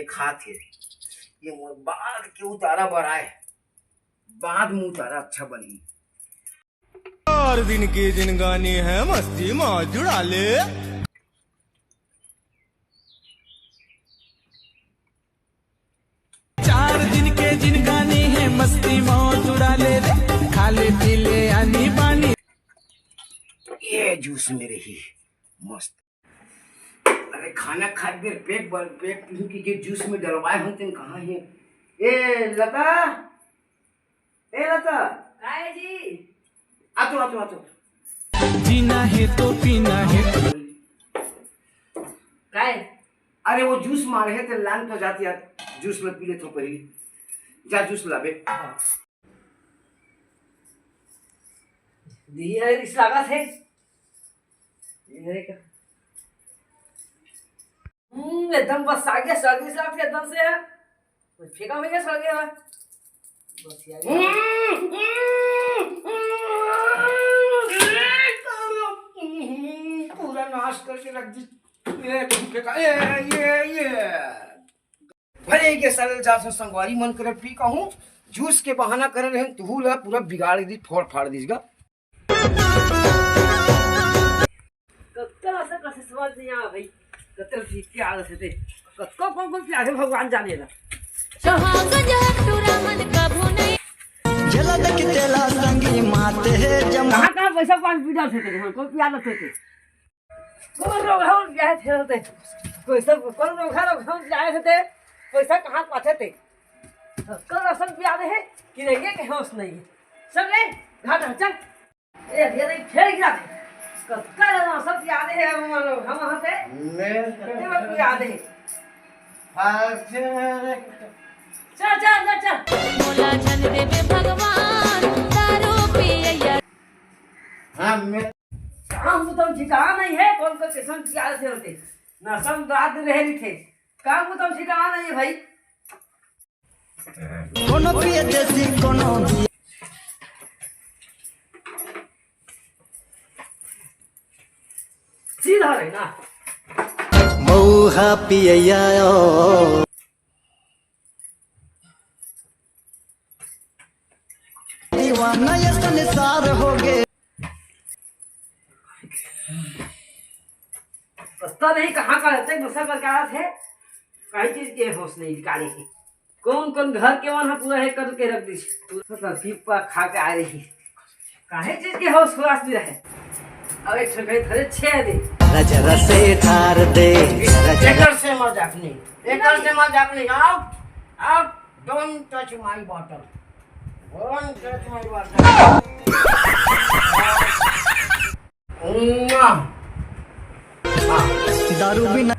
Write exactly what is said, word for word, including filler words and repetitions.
खात हे। ये मोर बाद के उतारा बर आय, बाद में उतारा अच्छा बनही। चार दिन के जिनगानी है, मस्ती मौज उड़ा ले। चार दिन के जिनगानी है, मस्ती मौज उड़ा ले रे, खा ले पी ले आनी बानी। ये जूस मेरे ही मस्त। अरे खाना खाए बेर पेट भर, पेट पीहूं कि के जूस में डलवाए हों तेन कहाँ हे? ए लता, ए लता। काय जी? आ तो, आ तो, आ तो। जीना है तो पीना है। काय? अरे वो जूस मारे हे ते लान तो जाती यार, जूस में पी ले तो पहली। जा जूस लाबे। दिया है, रिस लागत है। ये है क्या? हम्म, एकदम बस आ गया, सर्दी से आपके एकदम से है। कुछ फेंका में क्या सड़ गया है? बस यार। पूरा नाश करके रख दी। ये तुम फेंका, ये, ये, ये। भले के साले जा सो संगवारी मन करे पी कहूँ, जूस के बहाना करे रहे, तुहू ला पूरा बिगाड़ दी, फोड़ फाड़ दीस गा। कत्ता ऐसा कैसे समझ नहीं आया भाई? कत्ता भी प्यार से थे। कत्ता कौन कौन प्यार है भगवान जाने ला। सुहागन जो टूरा मन कभू नहीं। जला देख तेला संगी माते है जमा। कहाँ कहाँ पैसा पाँच बीघा थे तेरे, हाँ, कौन प्यार थे तेरे? कौन रोग है उन प्यार थे होते? कोई सब कौन रोग है, रोग है उन प्यार थे? पैसा कहाँ पाते थे? कल असल प्यार है कि नहीं है कि होश नहीं है? सब ले, घाट है, चल। ए, ये नहीं, फेर गिरा दे। कतका जना सब याद हे, हम, हम, हम हते। मैं कते बार तू याद हे। फालतू रे। चल, चल, अंदर चल। मोला झन देवे भगवान, दारू पियैया। हाँ, मैं काम तो तुम ठिकाना नहीं है, कौन को किस्म की आदत होते। ना सब रात रहे नहीं थे। काम तो तुम ठिकाना नहीं है भाई। कोनो पिए देसी, कोनो पिए। सीधा रहे ना। मऊहा पियैया ओ। दीवाना ये संसार हो गे। पता नहीं कहाँ का रहते, नशा करके आया थे, कहीं चीज के होश नहीं निकाले के। कौन कौन घर के मन ह पूरा हे करके रख दीस। पूरा तरकीब पर खा के आ रही। काहे चीज के होश खुलास भी रहे। अब एक ठन कहीं धरे छे दे। रज रसे ठार दे। एकर से मजाक नहीं, एकर से मजाक नहीं। Out, out, don't touch my bottle, don't touch my bottle। उम्मा। हाँ। दारू बिना